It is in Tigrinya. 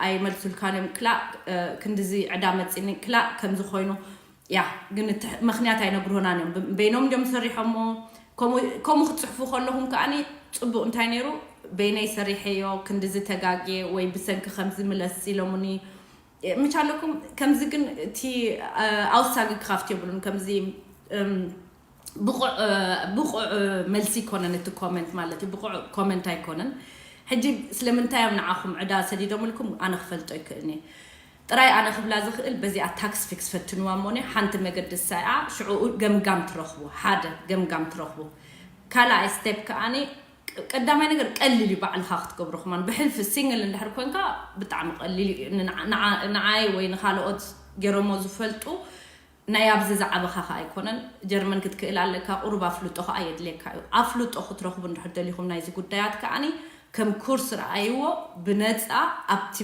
ኣይመልሱልካን እዮም። ክላእ ክንድዚ ዕዳ መፂኒ ክላእ ከምዚ ኮይኑ ያ ግን ምክንያት ኣይነግርሆናን እዮም። በይኖም እንዲም ሰሪሖሞ። ከምኡ ክትፅሕፉ ከለኹም ከዓኒ ፅቡቅ እንታይ ነይሩ፣ በይነይ ሰሪሐዮ ክንድዚ ተጋግየ ወይ ብሰንኪ ከምዚ ምለስ ኢሎሙኒ ምቻለኩም። ከምዚ ግን እቲ ኣውሳጊ ክኻፍት የብሉን። ከምዚ ብቑዕ ብቑዕ መልሲ ይኮነን እቲ ኮመንት ማለት እዩ። ብቑዕ ኮመንት ኣይኮነን። ሕጂ ስለምንታይ እዮም ንዓኹም ዕዳ ሰዲዶምልኩም ኣነ ክፈልጦ ይክእልኒ። ጥራይ ኣነ ክብላ ዝኽእል በዚኣ ታክስ ፊክስ ፈትንዋ እሞኒ ሓንቲ መገዲ ሳይኣ ሽዑኡ ገምጋም ትረኽቡ። ሓደ ገምጋም ትረኽቡ። ካልኣይ ስቴፕ ከኣኒ ቀዳማይ ነገር ቀሊል እዩ ባዕልኻ ክትገብሮ። ከማን ብሕልፊ ሲንግል እንድሕር ኮንካ ብጣዕሚ ቀሊል እዩ። ንዓይ ወይ ንካልኦት ገይሮሞ ዝፈልጡ ናይ ኣብዚ ዝዓበኻ ከኣ ኣይኮነን። ጀርመን ክትክእል ኣለካ። ቁሩብ ኣፍልጦ ከኣ የድልየካ እዩ። ኣፍልጦ ክትረኽቡ እንድሕር ደሊኹም ናይዚ ጉዳያት ከኣኒ ከም ኩርስ ረኣይዎ። ብነፃ ኣብቲ